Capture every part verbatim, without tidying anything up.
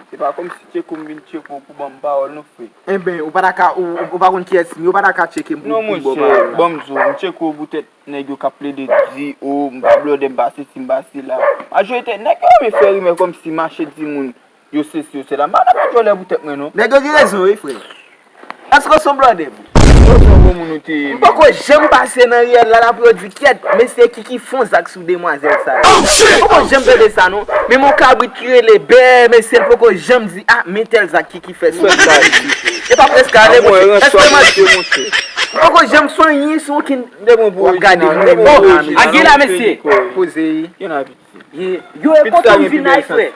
Se pa kòmsi tcheke w m vin tcheke w pou ban m pawòl non, frè. Enben, ou pa ta ka, ou, ou pa konn kiyès m ye, ou pa ta ka tcheke m pou, pou m ba w pawòl la. Non, monchè, ban m di w, m tcheke w poutèt nèg yo k ap plede di, o, m pa blòdè, m pa sesi, m pa sela. Majorite nèg yo renmen fè rimè kòmsi mache di moun yo sesi, yo sela. M pa nan fè djòlè pou tèt mwen, non. Nèg yo gen rezon, wi, frè. Èske w se yon blòdè, bro? Yo se yon bon moun ou te ye, men. M poko janm pase nan riyèl la, la pou yo di, "Kyèt, mesye Kiki fè yon zak sou demwazèl sa yo." M poko janm tande sa, non. Men yon kabrit ki rele Bè, mesye, l poko janm di, "Ah, men tèl zak Kiki fè sou demwazèl." E pa prèske ale, monchè. Èske m ap di, monchè? M poko janm sonye sou okenn. W ap gade mwen, oh, a gen la, mesye. Poze. Ye, yo, e kote m vin la, frè?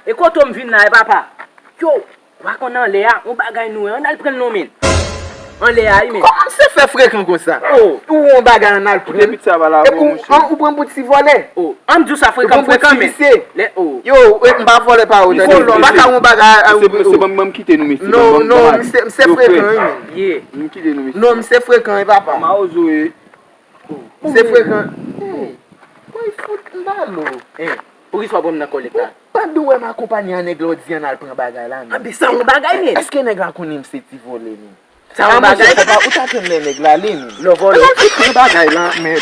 E kote m vin la, e papa? Yo, w pa konn anlè a, yon bagay nou wè, ann al pran l non, men. Anlè a, wi, men. Kòman se fè frekan konsa? Oh. Ou wè yon bagay, ann al pran l. Epi ou, an, ou pran m pou ti vòlè. Oh, an m di w sa, frekan, frekan, men. Lè, oh. Yo, e, m pa vòlè pa ou, tande. M pa ka yon bagay a, se, se ban m, ban m kite nou, mesye. Non, non, misye, misye frekan, wi, men. Ye. M kite nou, mesye. Non, misye frekan, wi, papa. Mawozo, e. Se frekan. Hey, mwen fout m ba l ou. Eh, poukisa w pran m nan kòlèt la? Pandan w wè m akonpanye a nèg la, w di ann al pran bagay la, men. Anben, sa yon bagay, men. Èske nèg la konnen m se ti vòlè, men? Sa yon bagay? Papa, ou ta tann lè nèg la ale, men. Lè w vòlè. Ann al fout pran bagay la, men.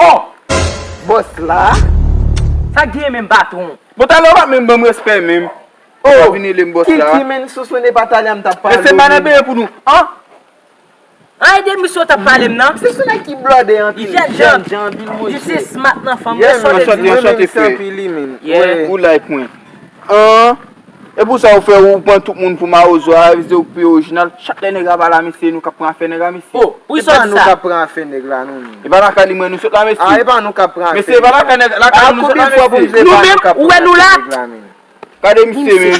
Oh! Bòs la? Sa k genyen menm, patwon? Bon, talè w pa menm ban m respè menm. Oh, vin rele m bòs la. Kiki, men, sousou, ne pa talè a m t ap pale w. Men se pa nan peye pou nou. An? An, e de misye w t ap pale m nan? Se sou nèg ki blòdè anpil, jènjan anpil, monchè. Misye smart nan fanm, yeah, men, anchante, anchante, frè. Ou like mwen. An, e pou sa ou fè, ou pran tout moun pou mawozo, a, se ou ki pi orijinal. Chak lè nèg la pale a mesye, nou k ap pran afè nèg la, mesye. Oh, pou sa w di sa? Se pa nou k ap pran afè nèg la, non, men. E pa lakay li mwen nou sot la, mesye. A, e pa nou k ap pran afè nèg la. Mesye, e pa lakay nèg, lakay nou nou sot la, mesye. Nou menm, ou wè nou la? Gade misye, men.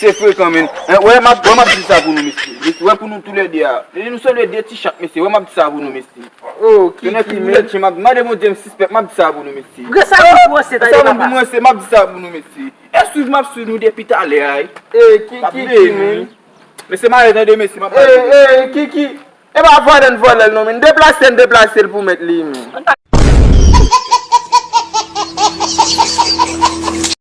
Se frekan, men. Wè, m ap, wè, m ap di sa pou nou, mesye. Wè, pou nou toulède a. Nou se lè de ti chat, mesye. Wè, m ap di sa pou nou, mesye. Oh, Kiki, men. Mande Bondye, m sispèk, m ap di sa pou nou, mesye. Sa pou nou ranse, m ap di sa pou nou, mesye. E swiv, m ap swiv nou depi talè a, wi. Eh, Kiki, men. Mesye, m ale tande, mesye, m ap ale. Eh, eh, Kiki. E pa vòlè n vòlè l non, men. Deplase n deplase l pou mèt li, men.